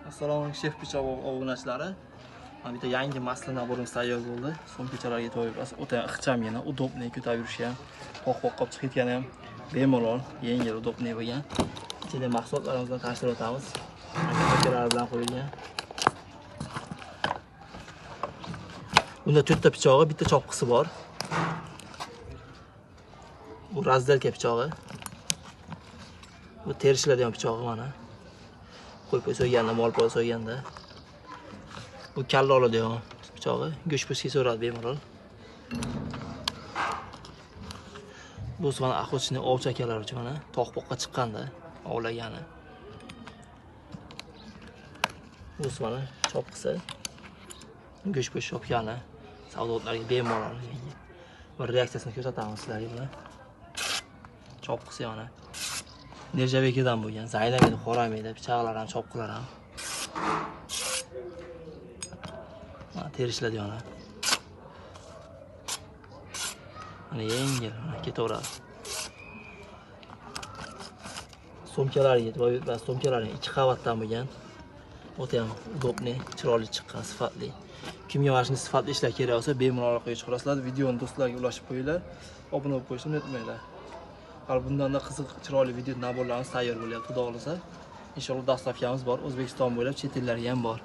Assalomu alaykum Shef pichoq obunachilari. Mana bitta yangi masla naborimiz tayyor bo'ldi. Sumkachalarga to'yib, o'ta ixchamgina, удобный ko'tarib yurishga ham, poq-poq qilib chiqib ketgani ham bemalol, yengil, удобный bo'lgan. Ichida mahsulotlarimiz bilan tanishtirib o'tamiz. Aka bilan qo'yilgan. Bunda 4 ta pichog'i, bitta chopqisi bor. Bu razdelka pichog'i. Bu terishiladigan pichog'i mana. Qo'y so'yganda, mol pol so'yganda. Bu kalla oladigan pichog'i, go'sht po'st kesaveradi bemalol. Bu mana охотничий ovchi akalar uchun mana tog'-poqqa chiqqanda ovlagani. Bu mana chopqisi. Go'sht po'st chopgani savdolarga bemalol. Bir reaksiyasini ko'rsatamiz sizlarga buni. Chopqisi mana. Nerjabekidan bo'lgan, zaylamaydi, qoramaydi, pichoqlar ham, chopqilar ham. Mana terishiladi yana. Mana yengil, mana ketaveradi. Sumkalarga yetib, sumkalarning 2 qavatdan bo'lgan. O'ta ham удобный, chiroyli chiqqan, sifatli. Kimga mana shunday sifatli ishlar kerak bo'lsa, bemalol aloqaga chiqarasizlar. Videoni do'stlarga ulashib qo'yinglar, obuna bo'lib qo'yishni unutmanglar. Hali bundan-da qiziq, chiroyli video naborlarimiz tayyor bo'lyapti, xudo xohlasa. Inshaalloh dastavkamiz bor, O'zbekiston bo'ylab, chet ellarga ham bor.